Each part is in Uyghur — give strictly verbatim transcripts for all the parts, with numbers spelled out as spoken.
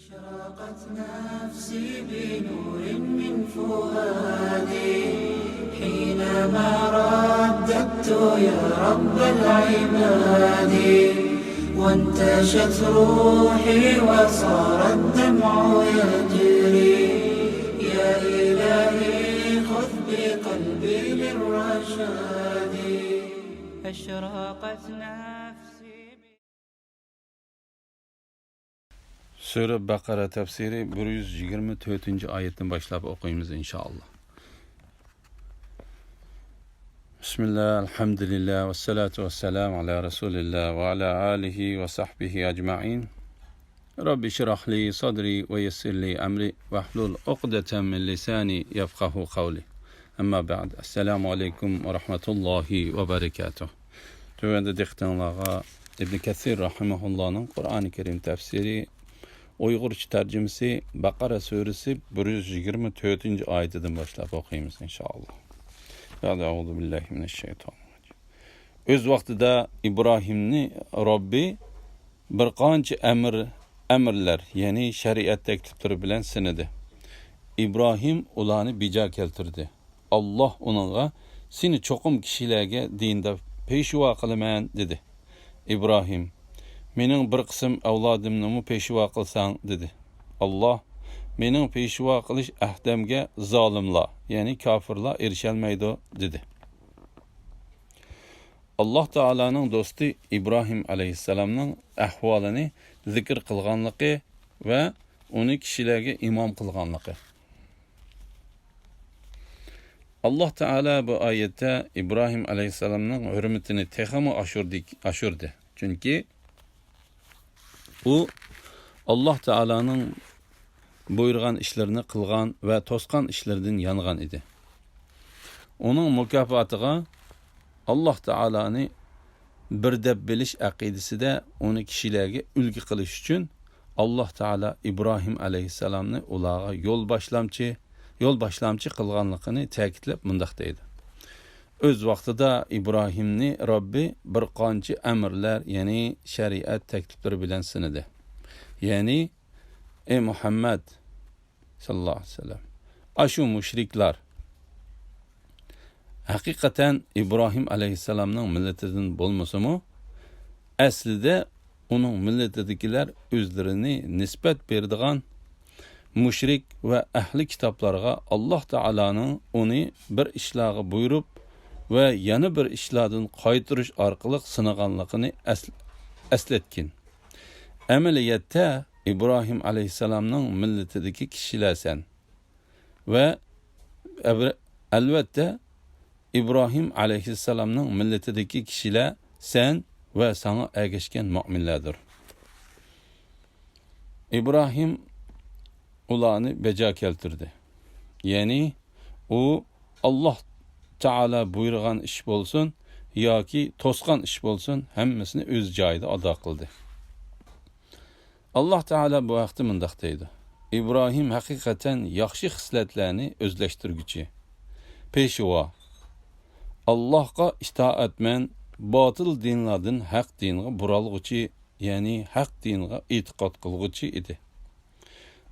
أشرقت نفسي بنور من فؤادي حينما رددت يا رب العباد، وانتشت روحي وصار الدمع يجري. يا إلهي خذ بقلبي للرشاد. أشرقت نفسي. سۈرە بەقەرە تەپسىرى بىر يۈز يىگىرمە تۆتىنچى ئايەتتىن باشلاپ ئوقۇيمىز، ئىنشائاللا. بىسمىللا، ئەلھەمدۇلىللا، ۋەسسالاتۇ ۋەسسالامۇ ئالا رەسۇلىللا ۋە ئالا ئالىھى ۋە سەھبىھى ئەجمەئىن. رەببىشرەھلى سەدرى ۋە يەسسىرلى ئەمرى ۋەھلۇل ئۇقدەتەم مىن لىسانى يەفقەھۇ قەۋلى. ئەمما بەئد. ئەسسالامۇ ئەلەيكۇم ۋە رەھمەتۇللاھى ۋە بەرەكاتۇھ. تۆۋەندە دىققىتىڭلارغا ئىبن كەسىر رەھىمەھۇللانىڭ قۇرئانى كەرىم تەپسىرى ئۇيغۇرچە تەرجىمىسى بەقەرە سۈرىسى بىر يۈز يىگىرمە تۆتىنچى ئايىتىدىن باشلاپ ئوقۇيمىز، ئىنشائاللا. بەئدە، ئەئۇزۇ بىللاھى مىنەششەيتانىر رەجىم. ئۆز ۋاقتىدا ئىبراھىمنى رەببى بىر قانچە ئەمىر، ئەمىرلەر، يەنى شەرىئەت تەكلىپلىرى بىلەن سىنىدى. ئىبراھىم ئۇلارنى بىجا كەلتۈردى. ئاللاھ ئۇنىڭغا، سېنى چوقۇم كىشىلەرگە دىندا پېشۋا قىلىمەن، دېدى. ئىبراھىم، مېنىڭ بىر قىسىم ئەۋلادىمنىمۇ پېشۋا قىلساڭ، دېدى. ئاللاھ، مېنىڭ پېشۋا قىلىش ئەھدەمگە زالىملار، يەنى كاپىرلار ئېرىشەلمەيدۇ، دېدى. ئاللاھ تائالانىڭ دوستى ئىبراھىم ئەلەيھىسسالامنىڭ ئەھۋالىنى زىكىر قىلغانلىقى ۋە ئۇنى كىشىلەرگە ئىمام قىلغانلىقى. ئاللاھ تائالا بۇ ئايەتتە ئىبراھىم ئەلەيھىسسالامنىڭ ھۆرمىتىنى تېخىمۇ ئاشۇردى، ئاشۇردى. چۈنكى ئۇ ئاللاھ تائالانىڭ بۇيرۇغان ئىشلىرىنى قىلغان ۋە توسقان ئىشلىرىدىن يانغان ئىدى. ئۇنىڭ مۇكاپاتىغا ئاللاھ تائالانى بىر دەپ بىلىش ئەقىدىسىدە ئۇنى كىشىلەرگە ئۈلگە قىلىش ئۈچۈن ئاللاھ تائالا ئىبراھىم ئەلەيھىسسالامنى ئۇلارغا يول باشلامچى، يول باشلامچى قىلغانلىقىنى تەكىتلەپ مۇنداق دەيدۇ: ئۆز ۋاقتىدا ئىبراھىمنى رەببى بىر قانچە ئەمىرلەر، يەنى شەرىئەت تەكلىپلىرى بىلەن سىنىدى. يەنى، ئەي مۇھەممەد ساللاللاھۇ ئەلەيھى ۋەسەللەم، ئاشۇ مۇشرىكلار ھەقىقەتەن ئىبراھىم ئەلەيھىسسالامنىڭ مىللىتىدىن بولمىسىمۇ، ئەسلىدە ئۇنىڭ مىللىتىدىكىلەر ئۆزلىرىنى نىسبەت بېرىدىغان مۇشرىك ۋە ئەھلى كىتابلارغا ئاللاھ تائالانىڭ ئۇنى بىر ئىشلارغا بۇيرۇپ ۋە يەنە بىر ئىشلاردىن قايتۇرۇش ئارقىلىق سىنىغانلىقىنى ئەس-، ئەسلەتكىن. ئەمەلىيەتتە، ئىبراھىم ئەلەيھىسسالامنىڭ مىللىتىدىكى كىشىلەر سەن ۋە ئەبر-، ئەلۋەتتە، ئىبراھىم ئەلەيھىسسالامنىڭ مىللىتىدىكى كىشىلەر سەن ۋە ساڭا ئەگەشكەن مۆمىنلەردۇر. ئىبراھىم ئۇلارنى بەجا كەلتۈردى. يەنى ئۇ ئاللاھ تائالا بۇيرۇغان ئىش بولسۇن ياكى توسقان ئىش بولسۇن، ھەممىسىنى ئۆز جايىدا ئادا قىلدى. ئاللاھ تائالا بۇ ھەقتە مۇنداق دەيدۇ: ئىبراھىم ھەقىقەتەن ياخشى خىسلەتلەرنى ئۆزلەشتۈرگۈچى، پېشۋا، ئاللاھقا ئىتائەتمەن، باتىل دىنلاردىن ھەق دىنغا بۇرالغۇچى، يەنى ھەق دىنغا ئېتىقاد قىلغۇچى ئىدى.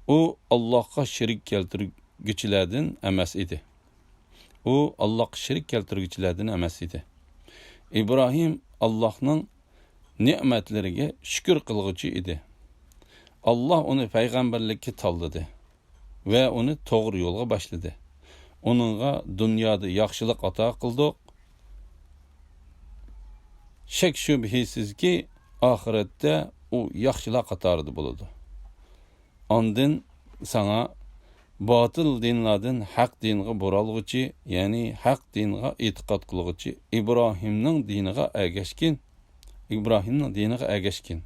ئۇ ئاللاھقا شېرىك كەلتۈرگۈچىلەردىن ئەمەس ئىدى. ئۇ ئاللاھقا شېرىك كەلتۈرگۈچىلەردىن ئەمەس ئىدى. ئىبراھىم ئاللاھنىڭ نېمەتلىرىگە شۈكۈر قىلغۇچى ئىدى. ئاللاھ ئۇنى پەيغەمبەرلىككە تاللىدى ۋە ئۇنى توغرا يولغا باشلىدى. ئۇنىڭغا دۇنيادا ياخشىلىق ئاتا قىلدۇق. شەك-شۈبھىسىزكى، ئاخىرەتتە ئۇ ياخشىلار قاتارىدا بولىدۇ. ئاندىن ساڭا باتىل دىنلاردىن ھەق دىنغا بۇرالغۇچى، يەنى ھەق دىنغا ئېتىقاد قىلغۇچى ئىبراھىمنىڭ دىنىغا ئەگەشكىن، ئىبراھىمنىڭ دىنىغا ئەگەشكىن.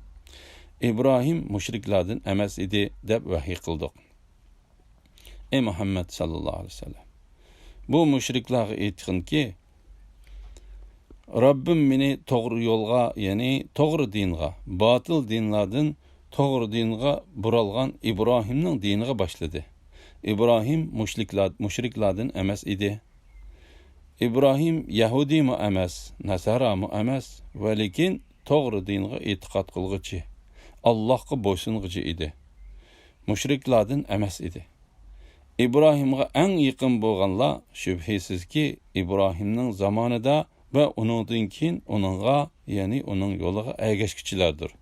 ئىبراھىم مۇشرىكلاردىن ئەمەس ئىدى، دەپ ۋەھىي قىلدۇق. ئەي مۇھەممەد ساللاللاھۇ ئەلەيھى ۋەسەللەم، بۇ مۇشرىكلارغا ئېيتقىنكى، رەببىم مېنى توغرا يولغا، يەنى توغرا دىنغا، باتىل دىنلاردىن توغرا دىنغا بۇرالغان ئىبراھىمنىڭ دىنىغا باشلىدى. ئىبراھىم مۇشرىكلار-، مۇشرىكلاردىن ئەمەس ئىدى. ئىبراھىم يەھۇدىيمۇ ئەمەس، ناسارامۇ ئەمەس، ۋە لېكىن توغرا دىنغا ئېتىقاد قىلغۇچى، ئاللاھقا بويسۇنغۇچى ئىدى. مۇشرىكلاردىن ئەمەس ئىدى. ئىبراھىمغا ئەڭ يېقىن بولغانلار، شۈبھىسىزكى، ئىبراھىمنىڭ زامانىدا ۋە ئۇنىڭدىن كېيىن ئۇنىڭغا، يەنى ئۇنىڭ يولىغا ئەگەشكۈچىلەردۇر.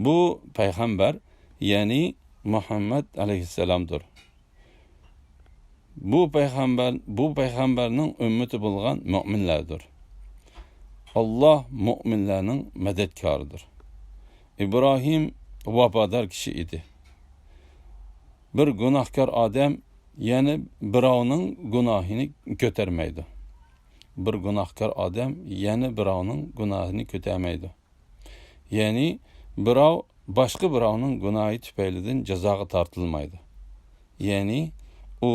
بۇ پەيغەمبەر، يەنى مۇھەممەد ئەلەيھىسسالامدۇر. بۇ پەيغەمبەر، بۇ پەيغەمبەرنىڭ ئۈممىتى بولغان مۆمىنلەردۇر. ئاللاھ مۆمىنلەرنىڭ مەدەتكارىدۇر. ئىبراھىم ۋاپادار كىشى ئىدى. بىر گۇناھكار ئادەم يەنە بىراۋنىڭ گۇناھىنى كۆتەرمەيدۇ. بىر گۇناھكار ئادەم يەنە بىراۋنىڭ گۇناھىنى كۆتەرمەيدۇ. يەنى بىراۋ باشقا بىراۋنىڭ گۇناھى تۈپەيلىدىن جازاغا تارتىلمايدۇ. يەنى ئۇ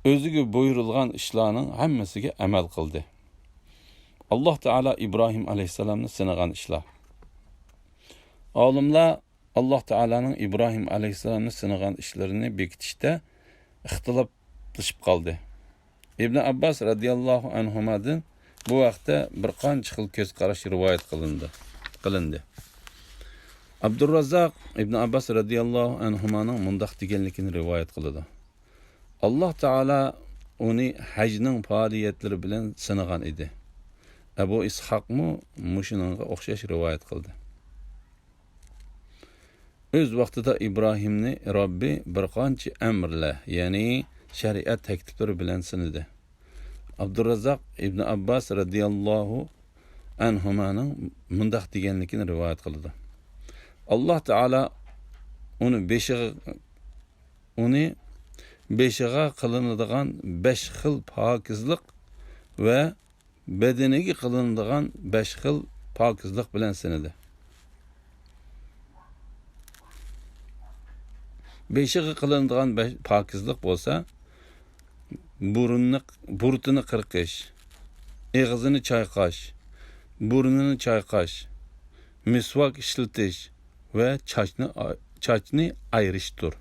ئۆزىگە بۇيرۇلغان ئىشلارنىڭ ھەممىسىگە ئەمەل قىلدى. ئاللاھ تائالا ئىبراھىم ئەلەيھىسسالامنى سىنىغان ئىشلار. ئالىملار ئاللاھ تائالانىڭ ئىبراھىم ئەلەيھىسسالامنى سىنىغان ئىشلىرىنى بېكىتىشتە ئىختىلاپلىشىپ قالدى. ئىبن ئابباس رەزىياللاھۇ ئەنھۇمادىن بۇ ھەقتە بىر قانچە خىل كۆز قاراش رىۋايەت قىلىندى، قىلىندى. ئابدۇرراززاق ئىبن ئابباس رەزىياللاھۇ ئەنھۇمانىڭ مۇنداق دېگەنلىكىنى رىۋايەت قىلىدۇ: ئاللاھ تائالا ئۇنى ھەجنىڭ پائالىيەتلىرى بىلەن سىنىغان ئىدى. ئەبۇ ئىسھاقمۇ مۇشۇنىڭغا ئوخشاش رىۋايەت قىلدى. ئۆز ۋاقتىدا ئىبراھىمنى رەببى بىر قانچە ئەمرلەر، يەنى شەرىئەت تەكلىپلىرى بىلەن سىنىدى. ئابدۇررازاق ئىبن ئابباس رەزىياللاھۇ ئەنھۇمانىڭ مۇنداق دېگەنلىكىنى رىۋايەت قىلىدۇ: ئاللاھ تائالا ئۇنى بېشىغا، ئۇنى بېشىغا قىلىنىدىغان بەش خىل پاكىزلىق ۋە بەدىنىگە قىلىنىدىغان بەش خىل پاكىزلىق بىلەن سىنىدى. بېشىغا قىلىنىدىغان بەش-، پاكىزلىق بولسا، بۇرۇننى، بۇرۇتىنى قىرقىش، ئېغىزىنى چايقاش، بۇرنىنى چايقاش، مىسۋاك ئىشلىتىش ۋە چاچنى ئا-، چاچنى ئايرىشتۇر.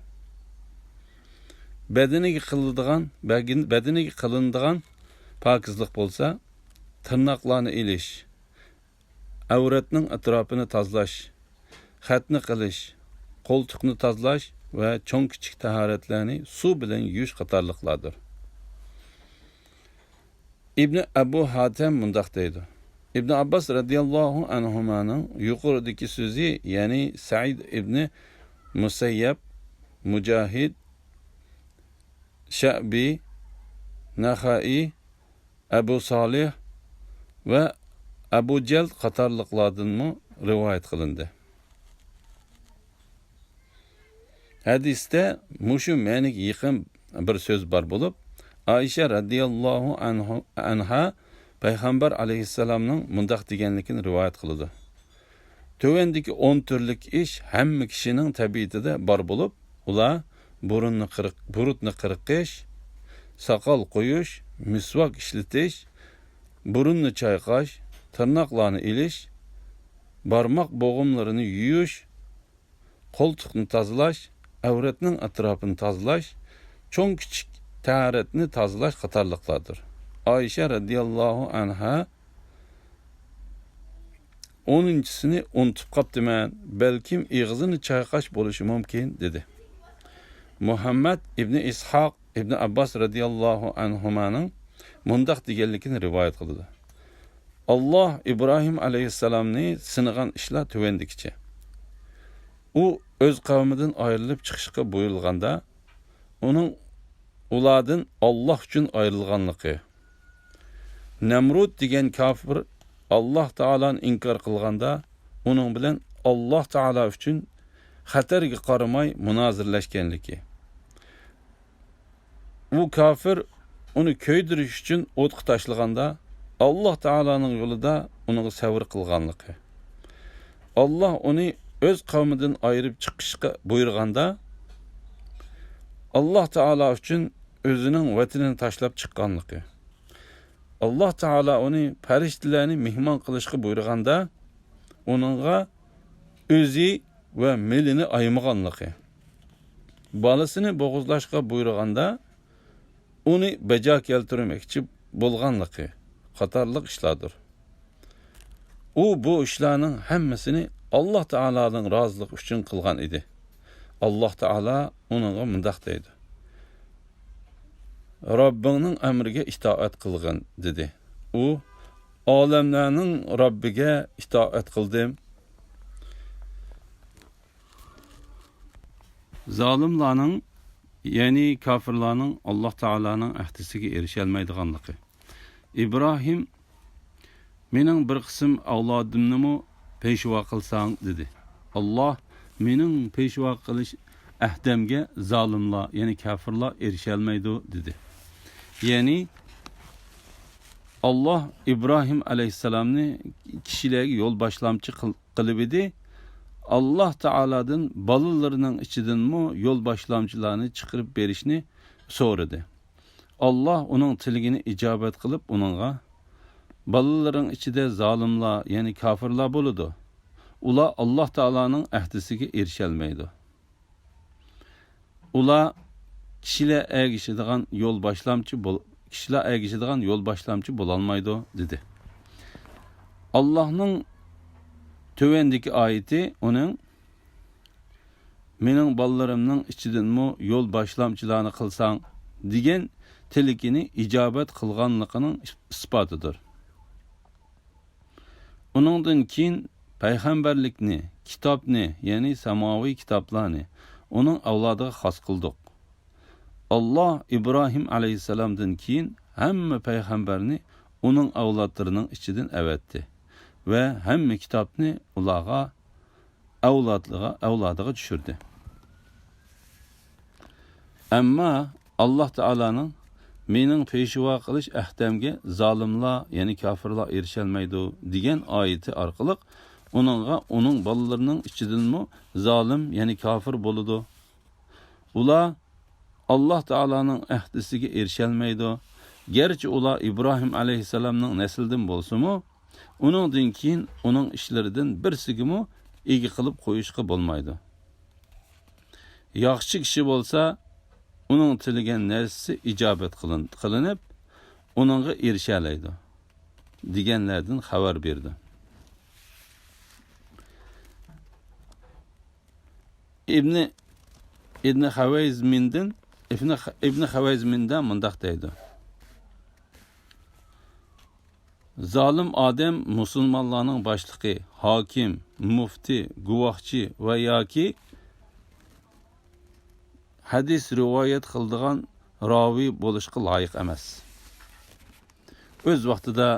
بەدىنىگە قىلىدىغان، بەگىن-، بەدىنىگە قىلىنىدىغان پاكىزلىق بولسا، تىرناقلارنى ئېلىش، ئەۋرەتنىڭ ئەتراپىنى تازىلاش، خەتنە قىلىش، قولتۇقنى تازىلاش ۋە چوڭ-كىچىك تاھارەتلەرنى سۇ بىلەن يۇيۇش قاتارلىقلاردۇر. ئىبنى ئەبۇ ھاتەم مۇنداق دەيدۇ: ئىبنى ئابباس رەزىياللاھۇ ئەنھۇمانىڭ يۇقىرىدىكى سۆزى، يەنى سەئىد ئىبنى مۇسەييەب، مۇجاھىد، شەئبى، نەخەئى، ئەبۇ سالىھ ۋە ئەبۇ جەلد قاتارلىقلاردىنمۇ رىۋايەت قىلىندى. ھەدىستە مۇشۇ مەنىگە يېقىن بىر سۆز بار بولۇپ، ئائىشە رەزىياللاھۇ ئەنھۇ، ئەنھا پەيغەمبەر ئەلەيھىسسالامنىڭ مۇنداق دېگەنلىكىنى رىۋايەت قىلىدۇ: تۆۋەندىكى ئون تۈرلۈك ئىش ھەممە كىشىنىڭ تەبىئىتىدە بار بولۇپ، ئۇلار بۇرۇننى قىرىق-، بۇرۇتنى قىرقىش، ساقال قويۇش، مىسۋاك ئىشلىتىش، بۇرۇننى چايقاش، تىرناقلارنى ئېلىش، بارماق بوغۇملىرىنى يۇيۇش، قولتۇقنى تازىلاش، ئەۋرەتنىڭ ئەتراپىنى تازىلاش، چوڭ-كىچىك تەھارەتنى تازىلاش قاتارلىقلاردۇر. ئائىشە رەزىياللاھۇ ئەنھا: «ئونىنچىسىنى ئۇنتۇپ قاپتىمەن، بەلكىم ئېغىزىنى چايقاش بولۇشى مۇمكىن» دېدى. مۇھەممەد ئىبنى ئىسھاق ئىبنى ئابباس رەزىياللاھۇ ئەنھۇمانىڭ مۇنداق دېگەنلىكىنى رىۋايەت قىلىدۇ: ئاللاھ ئىبراھىم ئەلەيھىسسالامنى سىنىغان ئىشلار تۆۋەندىكىچە. ئۇ ئۆز قەۋمىدىن ئايرىلىپ چىقىشقا بۇيرۇلغاندا، ئۇنىڭ ئۇلاردىن ئاللاھ ئۈچۈن ئايرىلغانلىقى، نەمرۇد دېگەن كاپىر ئاللاھ تائالانى ئىنكار قىلغاندا، ئۇنىڭ بىلەن ئاللاھ تائالا ئۈچۈن خەتەرگە قارىماي مۇنازىرىلەشكەنلىكى، ئۇ كاپىر ئۇنى كۆيدۈرۈش ئۈچۈن ئوتقا تاشلىغاندا، ئاللاھ تائالانىڭ يولىدا ئۇنىڭغا سەۋر قىلغانلىقى، ئاللاھ ئۇنى ئۆز قەۋمىدىن ئايرىپ چىقىشقا بۇيرۇغاندا، ئاللاھ تائالا ئۈچۈن ئۆزىنىڭ ۋەتىنىنى تاشلاپ چىققانلىقى، ئاللاھ تائالا ئۇنى پەرىشتىلەرنى مېھمان قىلىشقا بۇيرۇغاندا، ئۇنىڭغا ئۆزى ۋە مېلىنى ئايىمىغانلىقى، بالىسىنى بوغۇزلاشقا بۇيرۇغاندا، ئۇنى بەجا كەلتۈرمەكچى بولغانلىقى قاتارلىق ئىشلاردۇر. ئۇ بۇ ئىشلارنىڭ ھەممىسىنى ئاللاھ تائالانىڭ رازىلىقى ئۈچۈن قىلغان ئىدى. ئاللاھ تائالا ئۇنىڭغا مۇنداق دەيدۇ: «رەببىڭنىڭ ئەمرىگە ئىتائەت قىلغىن» دېدى. ئۇ: «ئالەملەرنىڭ رەببىگە ئىتائەت قىلدىم.» زالىملارنىڭ، يەنى كاپىرلارنىڭ ئاللاھ تائالانىڭ ئەھدىسىگە ئېرىشەلمەيدىغانلىقى. ئىبراھىم: «مېنىڭ بىر قىسىم ئەۋلادىمنىمۇ پېشۋا قىلساڭ» دېدى. ئاللاھ: «مېنىڭ پېشۋا قىلىش ئەھدەمگە زالىملار، يەنى كاپىرلار ئېرىشەلمەيدۇ» دېدى. يەنى ئاللاھ ئىبراھىم ئەلەيھىسسالامنى كىشىلەرگە يول باشلامچى قىل-، قىلىۋىدى. ئاللاھ تائالادىن بالىلىرىنىڭ ئىچىدىنمۇ يول باشلامچىلارنى چىقىرىپ بېرىشنى سورىدى. ئاللاھ ئۇنىڭ تىلىكىنى ئىجابەت قىلىپ، ئۇنىڭغا: «بالىلىرىڭ ئىچىدە زالىملار، يەنى كاپىرلار بولىدۇ. ئۇلار ئاللاھ تائالانىڭ ئەھدىسىگە ئېرىشەلمەيدۇ. ئۇلار كىشىلەر ئەگىشىدىغان يول باشلامچى بول-، كىشىلەر ئەگىشىدىغان يول باشلامچى بولالمايدۇ» دېدى. ئاللاھنىڭ تۆۋەندىكى ئايىتى ئۇنىڭ «مېنىڭ بالىلىرىمنىڭ ئىچىدىنمۇ يول باشلامچىلارنى قىلساڭ» دېگەن تىلىكىنى ئىجابەت قىلغانلىقىنىڭ ئىسپاتىدۇر. ئۇنىڭدىن كېيىن پەيغەمبەرلىكنى، كىتابنى، يەنى ساماۋىي كىتابلارنى ئۇنىڭ ئەۋلادىغا خاس قىلدۇق. ئاللاھ ئىبراھىم ئەلەيھىسسالامدىن كېيىن ھەممە پەيغەمبەرنى ئۇنىڭ ئەۋلادلىرىنىڭ ئىچىدىن ئەۋەتتى ۋە ھەممە كىتابنى ئۇلارغا، ئەۋلادلىغا، ئەۋلادىغا چۈشۈردى. ئەمما ئاللاھ تائالانىڭ «مېنىڭ پېشۋا قىلىش ئەھدەمگە زالىملار، يەنى كاپىرلار ئېرىشەلمەيدۇ» دېگەن ئايىتى ئارقىلىق ئۇنىڭغا ئۇنىڭ بالىلىرىنىڭ ئىچىدىنمۇ زالىم، يەنى كاپىر بولىدۇ. ئۇلار ئاللاھ تائالانىڭ ئەھدىسىگە ئېرىشەلمەيدۇ. گەرچە ئۇلار ئىبراھىم ئەلەيھىسسالامنىڭ نەسلىدىن بولسىمۇ، ئۇنىڭدىن كېيىن ئۇنىڭ ئىشلىرىدىن بىرسىگىمۇ ئىگە قىلىپ قويۇشقا بولمايدۇ. ياخشى كىشى بولسا، ئۇنىڭ تىلىگەن نەرسىسى ئىجابەت قىلىن-، قىلىنىپ، ئۇنىڭغا ئېرىشەلەيدۇ، دېگەنلەردىن خەۋەر بېرىدۇ. ئىبنى، ئىبنى خەۋەيزمىندىن، ئىبنى خ-، ئىبنى خەۋەيزمىندە مۇنداق دەيدۇ: زالىم ئادەم مۇسۇلمانلارنىڭ باشلىقى، ھاكىم، مۇفتى، گۇۋاھچى ۋە ياكى ھەدىس رىۋايەت قىلىدىغان راۋى بولۇشقا لايىق ئەمەس. ئۆز ۋاقتىدا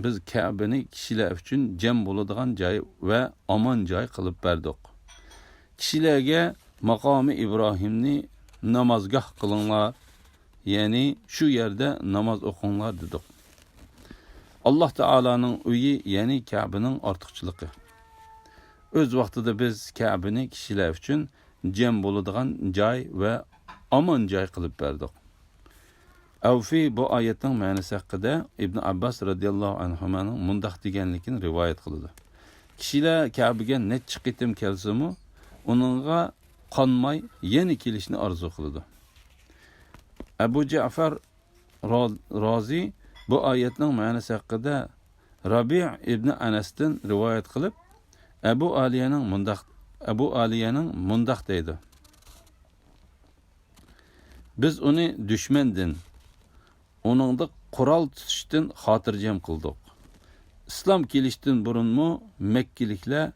بىز كەبىنى كىشىلەر ئۈچۈن جەم بولىدىغان جاي ۋە ئامان جاي قىلىپ بەردۇق. كىشىلەرگە ماقامى ئىبراھىمنى نامازگاھ قىلىڭلار، يەنى شۇ يەردە ناماز ئوقۇڭلار دېدۇق. ئاللاھ تائالانىڭ ئۆيى، يەنى كەبىنىڭ ئارتۇقچىلىقى. ئۆز ۋاقتىدا بىز كەبىنى كىشىلەر ئۈچۈن جەم بولىدىغان جاي ۋە ئامان جاي قىلىپ بەردۇق. ئەۋفى بۇ ئايەتنىڭ مەنىسى ھەققىدە ئىبن ئابباس رەزىياللاھۇ ئەنھۇمانىڭ مۇنداق دېگەنلىكىنى رىۋايەت قىلىدۇ: كىشىلەر كەبىگە نەچچە قېتىم كەلسىمۇ، ئۇنىڭغا قانماي، يەنە كېلىشنى ئارزۇ قىلىدۇ. ئەبۇ جەئفەر را-، رازى بۇ ئايەتنىڭ مەنىسى ھەققىدە رەبىئ ئىبنى ئەنەستىن رىۋايەت قىلىپ، ئەبۇ ئالىيەنىڭ مۇنداق، ئەبۇ ئالىيەنىڭ مۇنداق دەيدۇ: بىز ئۇنى دۈشمەندىن، ئۇنىڭدا قورال تۇتۇشتىن خاتىرجەم قىلدۇق. ئىسلام كېلىشتىن بۇرۇنمۇ مەككىلىكلەر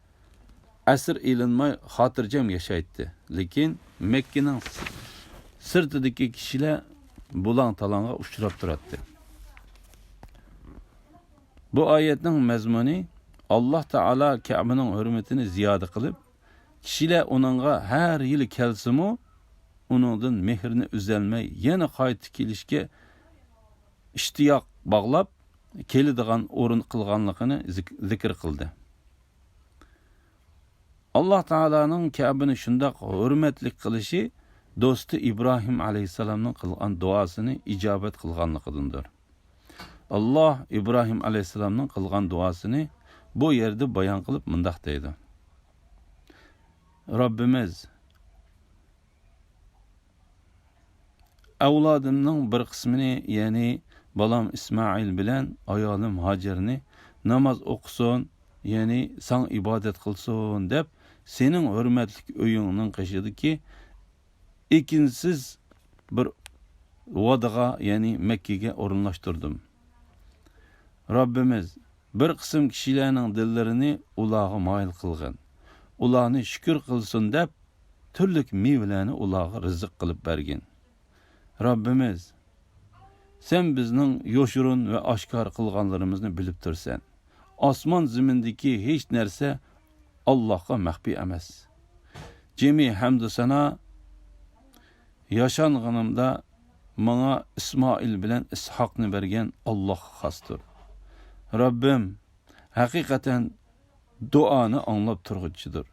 ئەسىر ئېلىنماي خاتىرجەم ياشايتتى. لېكىن مەككىنىڭ سىرتىدىكى كىشىلەر بۇلاڭ-تالاڭغا ئۇچراپ تۇراتتى. بۇ ئايەتنىڭ مەزمۇنى، ئاللاھ تائالا كەبىنىڭ ھۆرمىتىنى زىيادە قىلىپ، كىشىلەر ئۇنىڭغا ھەر يىلى كەلسىمۇ، ئۇنىڭدىن مېھرىنى ئۈزەلمەي، يەنە قايتا كېلىشكە ئىشتىياق باغلاپ، كېلىدىغان ئورۇن قىلغانلىقىنى زىك-، زىكىر قىلدى. ئاللاھ تائالانىڭ كەبىنى شۇنداق ھۆرمەتلىك قىلىشى دوستى ئىبراھىم ئەلەيھىسسالامنىڭ قىلغان دۇئاسىنى ئىجابەت قىلغانلىقىدىندۇر. ئاللاھ ئىبراھىم ئەلەيھىسسالامنىڭ قىلغان دۇئاسىنى بۇ يەردە بايان قىلىپ مۇنداق دەيدۇ: رەببىمىز، ئەۋلادىمنىڭ بىر قىسمىنى، يەنى بالام ئىسمائىل بىلەن ئايالىم ھاجەرنى ناماز ئوقۇسۇن، يەنى ساڭا ئىبادەت قىلسۇن دەپ سېنىڭ ھۆرمەتلىك ئۆيۈڭنىڭ قېشىدىكى ئېكىنسىز بىر ۋادىغا، يەنى مەككىگە ئورۇنلاشتۇردۇم. رەببىمىز، بىر قىسىم كىشىلەرنىڭ دىللىرىنى ئۇلارغا مايىل قىلغىن. ئۇلارنى شۈكۈر قىلسۇن دەپ، تۈرلۈك مېۋىلەرنى ئۇلارغا رىزىق قىلىپ بەرگىن. رەببىمىز، سەن بىزنىڭ يوشۇرۇن ۋە ئاشكارا قىلغانلىرىمىزنى بىلىپ تۇرسەن. ئاسمان زېمىندىكى ھېچ نەرسە ئاللاھقا مەخپىي ئەمەس. جىمى ھەمدۇ سانا ياشانغىنىمدا ماڭا ئىسمائىل بىلەن ئىسھاقنى بەرگەن ئاللاھقا خاستۇر. رەببىم ھەقىقەتەن دۇئانى ئاڭلاپ تۇرغۇچىدۇر.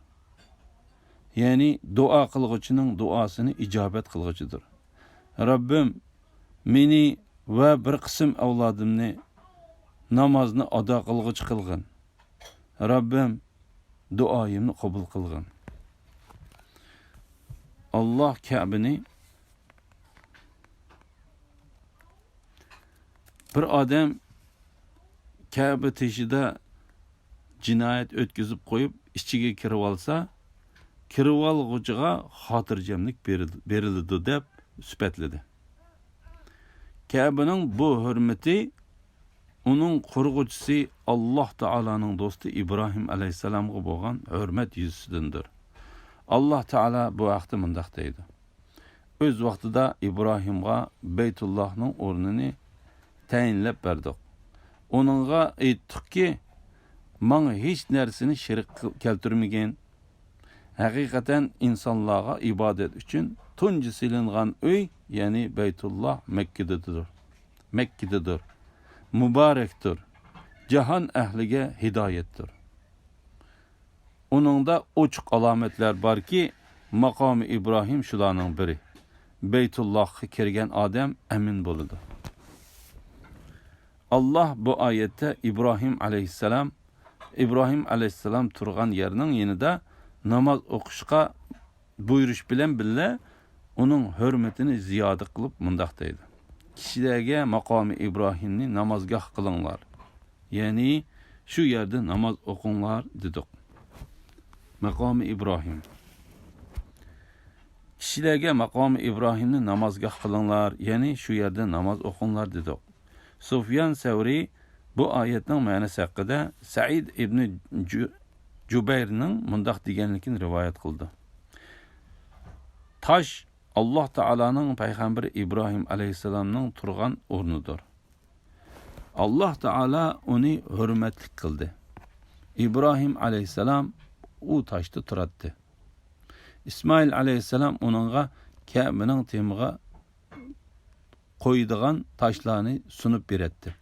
يەنى دۇئا قىلغۇچىنىڭ دۇئاسىنى ئىجابەت قىلغۇچىدۇر. رەببىم، مېنى ۋە بىر قىسىم ئەۋلادىمنى نامازنى ئادا قىلغۇچى قىلغىن. رەببىم، دۇئايىمنى قوبۇل قىلغىن. ئاللاھ كەبىنى بىر ئادەم كەبە تېشىدا جىنايەت ئۆتكۈزۈپ قويۇپ، ئىچىگە كىرىۋالسا، كىرىۋالغۇچىغا خاتىرجەملىك بېرىل-، بېرىلىدۇ دەپ سۈپەتلىدى. كەبىنىڭ بۇ ھۆرمىتى ئۇنىڭ قۇرغۇچىسى ئاللاھ تائالانىڭ دوستى ئىبراھىم ئەلەيھىسسالامغا بولغان ھۆرمەت يۈزىسىدىندۇر. ئاللاھ تائالا بۇ ھەقتە مۇنداق دەيدۇ: ئۆز ۋاقتىدا ئىبراھىمغا بەيتۇللاھنىڭ ئورنىنى تەيىنلەپ بەردۇق. ئۇنىڭغا ئېيتتۇقكى، ماڭا ھېچ نەرسىنى شېرىك قىل-، كەلتۈرمىگىن. ھەقىقەتەن ئىنسانلارغا ئىبادەت ئۈچۈن تۇنجى سېلىنغان ئۆي، يەنى بەيتۇللاھ مەككىدىدۇر. مەككىدىدۇر. مۇبارەكتۇر. جاھان ئەھلىگە ھىدايەتتۇر. ئۇنىڭدا ئوچۇق ئالامەتلەر باركى، ماقامى ئىبراھىم شۇلارنىڭ بىرى. بەيتۇللاھقا كىرگەن ئادەم ئەمىن بولىدۇ. ئاللاھ بۇ ئايەتتە ئىبراھىم ئەلەيھىسسالام، ئىبراھىم ئەلەيھىسسالام تۇرغان يەرنىڭ يېنىدا ناماز ئوقۇشقا بۇيرۇش بىلەن بىللە، ئۇنىڭ ھۆرمىتىنى زىيادە قىلىپ مۇنداق دەيدۇ: كىشىلەرگە ماقامى ئىبراھىمنى نامازگاھ قىلىڭلار، يەنى شۇ يەردە ناماز ئوقۇڭلار دېدۇق. ماقامى ئىبراھىم. كىشىلەرگە ماقامى ئىبراھىمنى نامازگاھ قىلىڭلار، يەنى شۇ يەردە ناماز ئوقۇڭلار دېدۇق. سۇفيان سەۋرى بۇ ئايەتنىڭ مەنىسى ھەققىدە سەئىد ئىبنى جۇ-، جۇبەيرنىڭ مۇنداق دېگەنلىكىنى رىۋايەت قىلدى: تاش ئاللاھ تائالانىڭ پەيغەمبىرى ئىبراھىم ئەلەيھىسسالامنىڭ تۇرغان ئورنىدۇر. ئاللاھ تائالا ئۇنى ھۆرمەتلىك قىلدى. ئىبراھىم ئەلەيھىسسالام ئۇ تاشتا تۇراتتى. ئىسمائىل ئەلەيھىسسالام ئۇنىڭغا كەبىنىڭ تېمىغا قويىدىغان تاشلارنى سۇنۇپ بېرەتتى.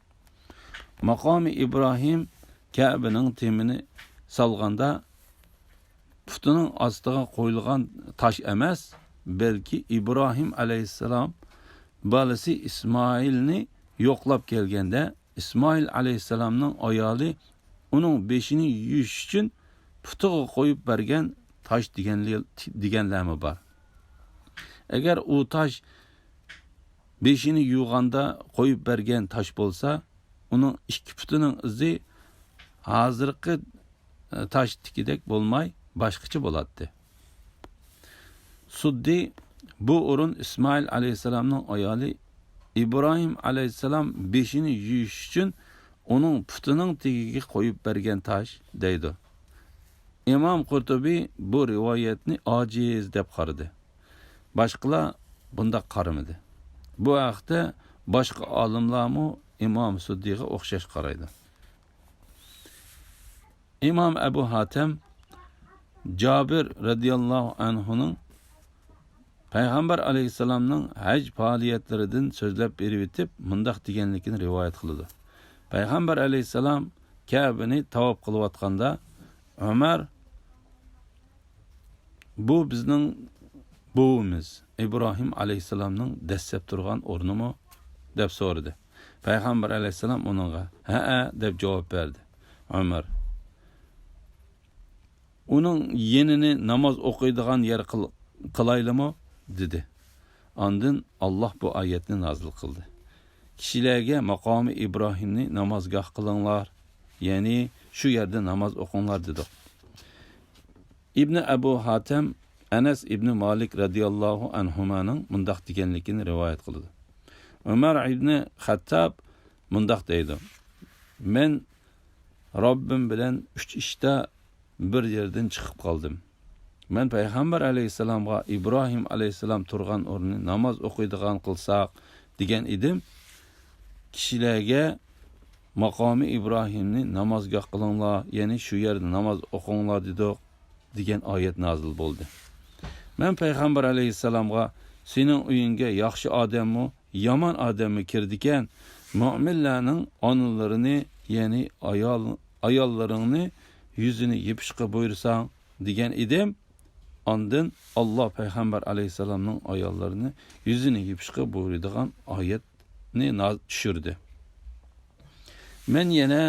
ماقامى ئىبراھىم كەبىنىڭ تېمىنى سالغاندا، پۇتىنىڭ ئاستىغا قويۇلغان تاش ئەمەس، بەلكى ئىبراھىم ئەلەيھىسسالام بالىسى ئىسمائىلنى يوقلاپ كەلگەندە، ئىسمائىل ئەلەيھىسسالامنىڭ ئايالى ئۇنىڭ بېشىنى يۇيۇش ئۈچۈن پۇتىغا قويۇپ بەرگەن تاش دېگەنلى-، دېگەنلەرمۇ بار. ئەگەر ئۇ تاش بېشىنى يۇغاندا قويۇپ بەرگەن تاش بولسا، ئۇنىڭ ئىككى پۇتىنىڭ ئىزى ھازىرقى، ئە، تاشتىكىدەك بولماي، باشقىچە بولاتتى. سۇددى بۇ ئورۇن ئىسمائىل ئەلەيھىسسالامنىڭ ئايالى ئىبراھىم ئەلەيھىسسالام بېشىنى يۇيۇش ئۈچۈن ئۇنىڭ پۇتىنىڭ تېگىگە قويۇپ بەرگەن تاش، دەيدۇ. ئىمام قۇرتۇبى بۇ رىۋايەتنى ئاجىز دەپ قارىدى. باشقىلار بۇنداق قارىمىدى. بۇ ھەقتە باشقا ئالىملارمۇ ئىمام سۇددىغا ئوخشاش قارايدۇ. ئىمام ئەبۇ ھاتەم جابىر رەزىياللاھۇ ئەنھۇنىڭ پەيغەمبەر ئەلەيھىسسالامنىڭ ھەج پائالىيەتلىرىدىن سۆزلەپ بېرىۋېتىپ، مۇنداق دېگەنلىكىنى رىۋايەت قىلىدۇ: پەيغەمبەر ئەلەيھىسسالام كەبىنى تاۋاپ قىلىۋاتقاندا، ئۆمەر «بۇ بىزنىڭ بوۋىمىز ئىبراھىم ئەلەيھىسسالامنىڭ دەسسەپ تۇرغان ئورنىمۇ؟» دەپ سورىدى. پەيغەمبەر ئەلەيھىسسالام ئۇنىڭغا «ھەئە» دەپ جاۋاب بەردى. ئۆمەر «ئۇنىڭ يېنىنى ناماز ئوقۇيدىغان يەر قىل-، قىلايلىمۇ؟» دېدى. ئاندىن ئاللاھ بۇ ئايەتنى نازىل قىلدى: «كىشىلەرگە ماقامى ئىبراھىمنى نامازگاھ قىلىڭلار، يەنى شۇ يەردە ناماز ئوقۇڭلار» دېدۇق. ئىبنى ئەبۇ ھاتەم ئەنەس ئىبنى مالىك رەزىياللاھۇ ئەنھۇمانىڭ مۇنداق دېگەنلىكىنى رىۋايەت قىلىدۇ. ئۆمەر ئىبنى خەتتاب مۇنداق دەيدۇ: «مەن رەببىم بىلەن ئۈچ ئىشتا بىر يەردىن چىقىپ قالدىم. مەن پەيغەمبەر ئەلەيھىسسالامغا ئىبراھىم ئەلەيھىسسالام تۇرغان ئورۇننى ناماز ئوقۇيدىغان قىلساق دېگەن ئىدىم. كىشىلەرگە ماقامى ئىبراھىمنى نامازگاھ قىلىڭلار، يەنى شۇ يەردە ناماز ئوقۇڭلار دېدۇق» دېگەن ئايەت نازىل بولدى. مەن پەيغەمبەر ئەلەيھىسسالامغا: «سېنىڭ ئۆيۈڭگە ياخشى ئادەممۇ، يامان ئادەممۇ كىرىدىكەن، مۆمىنلەرنىڭ ئانىلىرىنى، يەنى ئايال، ئاياللىرىڭنى يۈزىنى يېپىشقا بۇيرۇساڭ» دېگەن ئىدىم. ئاندىن ئاللا پەيغەمبەر ئەلەيھىسسالامنىڭ ئاياللىرىنى يۈزىنى يېپىشقا بۇيرۇيدىغان ئايەتنى ناز-، چۈشۈردى. مەن يەنە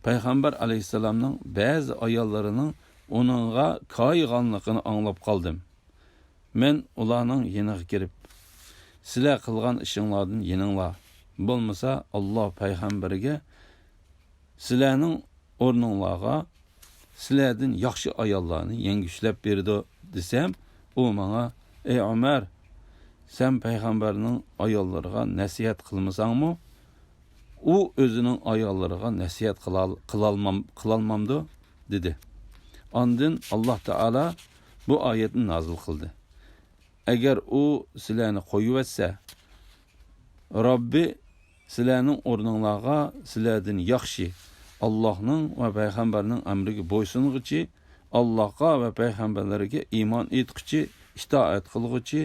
پەيغەمبەر ئەلەيھىسسالامنىڭ بەزى ئاياللىرىنىڭ ئۇنىڭغا كايىغانلىقىنى ئاڭلاپ قالدىم. مەن ئۇلارنىڭ يېنىغا كىرىپ: «سىلەر قىلغان ئىشىڭلاردىن يېنىڭلار، بولمىسا ئاللا پەيغەمبەرگە سىلەرنىڭ ئورنۇڭلارغا سىلەردىن ياخشى ئاياللارنى يەڭگۈشلەپ بېرىدۇ» دېسەم، ئۇ ماڭا: «ئەي ئۆمەر، سەن پەيغەمبەرنىڭ ئاياللىرىغا نەسىھەت قىلمىساڭمۇ، ئۇ ئۆزىنىڭ ئاياللىرىغا نەسىھەت قىلال-، قىلالمام-، قىلالمامدۇ؟» دېدى. ئاندىن ئاللا تائالا بۇ ئايەتنى نازىل قىلدى: «ئەگەر ئۇ سىلەرنى قويۇۋەتسە، رەببى سىلەرنىڭ ئورنۇڭلارغا سىلەردىن ياخشى، ئاللاھنىڭ ۋە پەيغەمبەرنىڭ ئەمرىگە بويسۇنغۇچى، ئاللاھقا ۋە پەيغەمبەرلەرگە ئىمان ئېيتقۇچى، ئىتائەت قىلغۇچى،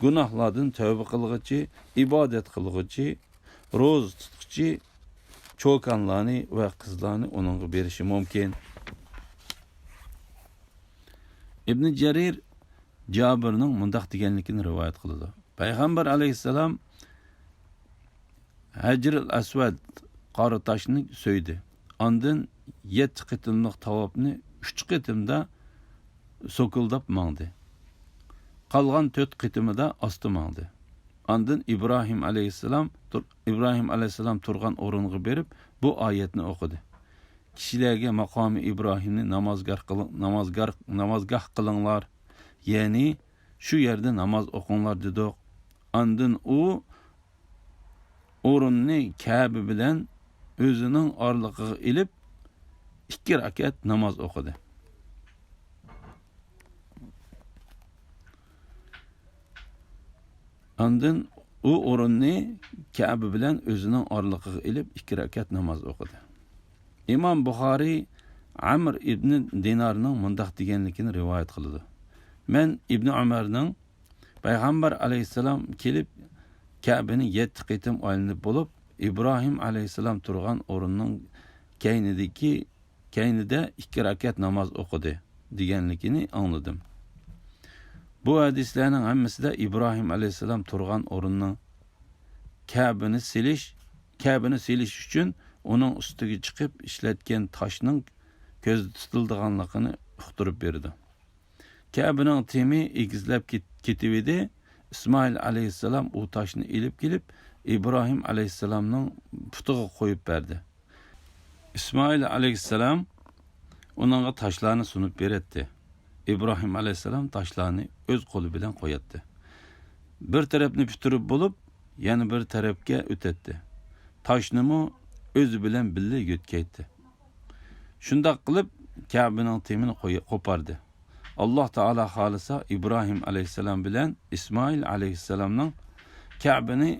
گۇناھلاردىن تەۋبە قىلغۇچى، ئىبادەت قىلغۇچى، روزا تۇتقۇچى چوكانلارنى ۋە قىزلارنى ئۇنىڭغا بېرىشى مۇمكىن.» ئىبنى جەرىر جابىرنىڭ مۇنداق دېگەنلىكىنى رىۋايەت قىلىدۇ: پەيغەمبەر ئەلەيھىسسالام ھەجرىل ئەسۋەد قارا تاشنى سۆيدى. ئاندىن يەتتە قېتىملىق تاۋاپنى ئۈچ قېتىمدا سوكۇلداپ ماڭدى. قالغان تۆت قېتىمىدا ئاستا ماڭدى. ئاندىن ئىبراھىم ئەلەيھىسسالام تۇر-، ئىبراھىم ئەلەيھىسسالام تۇرغان ئورۇنغا بېرىپ، بۇ ئايەتنى ئوقۇدى: «كىشىلەرگە ماقامى ئىبراھىمنى نامازگار قىلىڭ-، نامازگار، نامازگاھ قىلىڭلار، يەنى شۇ يەردە ناماز ئوقۇڭلار دېدۇق.» ئاندىن ئۇ ئورۇننى كەبە بىلەن ئۆزىنىڭ ئارىلىقىغا ئېلىپ، ئىككى رەكەت ناماز ئوقۇدى. ئاندىن ئۇ ئورۇننى كەبە بىلەن ئۆزىنىڭ ئارىلىقىغا ئېلىپ، ئىككى رەكەت ناماز ئوقۇدى. ئىمام بۇخارىي ئەمر ئىبنى دىنارنىڭ مۇنداق دېگەنلىكىنى رىۋايەت قىلىدۇ: مەن ئىبنى ئۆمەرنىڭ پەيغەمبەر ئەلەيھىسسالام كېلىپ، كەبىنى يەتتە قېتىم ئايلىنىپ بولۇپ، ئىبراھىم ئەلەيھىسسالام تۇرغان ئورۇننىڭ كەينىدىكى، كەينىدە ئىككى رەكەت ناماز ئوقۇدى، دېگەنلىكىنى ئاڭلىدىم. بۇ ھەدىسلەرنىڭ ھەممىسىدە ئىبراھىم ئەلەيھىسسالام تۇرغان ئورۇننىڭ كەبىنى سېلىش، كەبىنى سېلىش ئۈچۈن ئۇنىڭ ئۈستىگە چىقىپ ئىشلەتكەن تاشنىڭ كۆزدە تۇتۇلىدىغانلىقىنى ئۇقتۇرۇپ بېرىدۇ. كەبىنىڭ تېمى ئېگىزلەپ كېت-، كېتىۋىدى. ئىسمائىل ئەلەيھىسسالام ئۇ تاشنى ئېلىپ كېلىپ، ئىبراھىم ئەلەيھىسسالامنىڭ پۇتىغا قويۇپ بەردى. ئىسمائىل ئەلەيھىسسالام ئۇنىڭغا تاشلارنى سۇنۇپ بېرەتتى. ئىبراھىم ئەلەيھىسسالام تاشلارنى ئۆز قولى بىلەن قوياتتى. بىر تەرەپنى پۈتتۈرۈپ بولۇپ، يەنە بىر تەرەپكە ئۆتەتتى. تاشنىمۇ ئۆزى بىلەن بىللە يۆتكەيتتى. شۇنداق قىلىپ، كەبىنىڭ تېمىنى قوي-، قوپاردى. ئاللا تائالا خالىسا، ئىبراھىم ئەلەيھىسسالام بىلەن ئىسمائىل ئەلەيھىسسالامنىڭ كەبىنى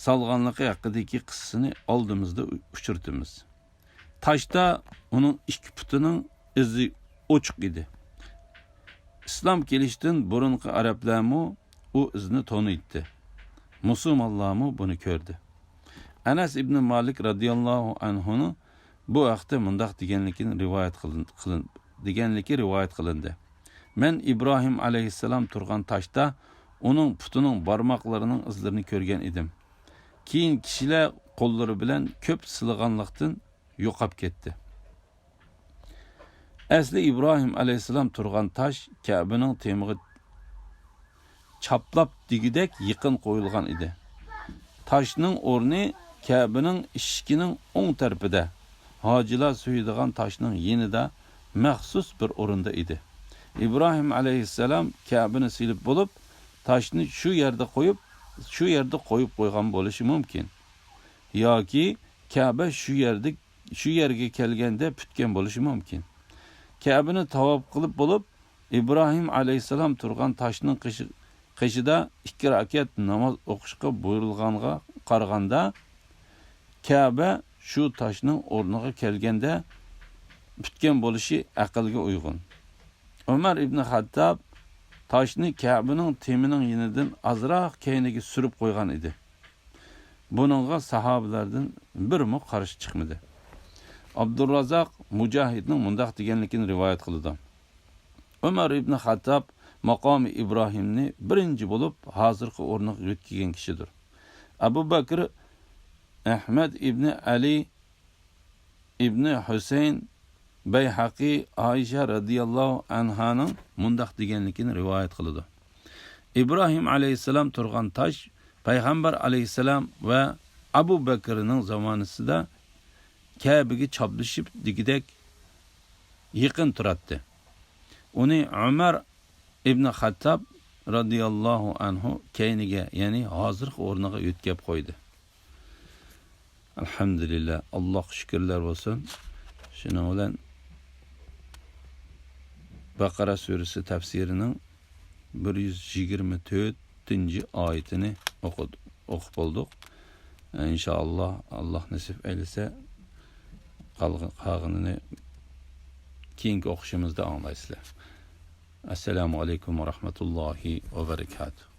سالغانلىقى ھەققىدىكى قىسسىسىنى ئالدىمىزدا ئۇ-، ئۇچرىتىمىز. تاشتا ئۇنىڭ ئىككى پۇتىنىڭ ئىزى ئوچۇق ئىدى. ئىسلام كېلىشتىن بۇرۇنقى ئەرەبلەرمۇ ئۇ ئىزنى تونۇيتتى. مۇسۇلمانلارمۇ بۇنى كۆردى. ئەنەس ئىبنى مالىك رەزىياللاھۇ ئەنھۇنىڭ بۇ ھەقتە مۇنداق دېگەنلىكىنى رىۋايەت قىلىن-، قىلىن-، دېگەنلىكى رىۋايەت قىلىندى: مەن ئىبراھىم ئەلەيھىسسالام تۇرغان تاشتا ئۇنىڭ پۇتىنىڭ بارماقلىرىنىڭ ئىزلىرىنى كۆرگەن ئىدىم. كېيىن كىشىلەر قوللىرى بىلەن كۆپ سىلىغانلىقتىن يوقاپ كەتتى. ئەسلى ئىبراھىم ئەلەيھىسسالام تۇرغان تاش كەبىنىڭ تېمىغا چاپلاپ دېگۈدەك يېقىن قويۇلغان ئىدى. تاشنىڭ ئورنى كەبىنىڭ ئىشىكىنىڭ ئوڭ تەرىپىدە، ھاجىلار سۆيىدىغان تاشنىڭ يېنىدا مەخسۇس بىر ئورۇندا ئىدى. ئىبراھىم ئەلەيھىسسالام كەبىنى سېلىپ بولۇپ، تاشنى شۇ يەردە قويۇپ، شۇ يەردە قويۇپ قويغان بولۇشى مۇمكىن. ياكى كەبە شۇ يەردە، شۇ يەرگە كەلگەندە پۈتكەن بولۇشى مۇمكىن. كەبىنى تاۋاپ قىلىپ بولۇپ، ئىبراھىم ئەلەيھىسسالام تۇرغان تاشنىڭ قېشى-، قېشىدا ئىككى رەكەت ناماز ئوقۇشقا بۇيرۇلغانغا قارىغاندا، كەبە شۇ تاشنىڭ ئورنىغا كەلگەندە پۈتكەن بولۇشى ئەقىلگە ئۇيغۇن. ئۆمەر ئىبنى خەتتاب تاشنى كەبىنىڭ تېمىنىڭ يېنىدىن ئازراق كەينىگە سۈرۈپ قويغان ئىدى. بۇنىڭغا ساھابىلەردىن بىرىمۇ قارشى چىقمىدى. ئابدۇرازاق مۇجاھىدنىڭ مۇنداق دېگەنلىكىنى رىۋايەت قىلىدۇ: ئۆمەر ئىبنى خەتتاب ماقامى ئىبراھىمنى بىرىنچى بولۇپ ھازىرقى ئورنىغا يۆتكىگەن كىشىدۇر. ئەبۇ بەكرى، ئەھمەد ئىبنى ئەلى، ئىبنى ھۈسەيىن، بەيھەقى ئائىشە رەزىياللاھۇ ئەنھانىڭ مۇنداق دېگەنلىكىنى رىۋايەت قىلىدۇ: ئىبراھىم ئەلەيھىسسالام تۇرغان تاش پەيغەمبەر ئەلەيھىسسالام ۋە ئەبۇ بەكرىنىڭ زامانىسىدا كەبىگە چاپلىشىپ دېگۈدەك يېقىن تۇراتتى. ئۇنى ئۆمەر ئىبنى خەتتاب رەزىياللاھۇ ئەنھۇ كەينىگە، يەنى ھازىرقى ئورنىغا يۆتكەپ قويدى. ئەلھەمدۇلىللا، ئاللاھقا شۈكۈرلەر بولسۇن. شۇنىڭ بىلەن بەقەرە سۈرىسى تەپسىرىنىڭ بىر يۈز يىگىرمە تۆتىنچى ئايىتىنى ئوقۇد-، ئوقۇپ بولدۇق. ئىنشائاللا، ئاللا نېسىپ ئەيلىسە، قالغ-، قالغىنىنى كېيىنكى ئوقۇشىمىزدا ئاڭلايسىلەر. ئەسسالامۇ ئەلەيكۇم ۋە رەھمەتۇللاھى ۋە بەرىكاتۇھ.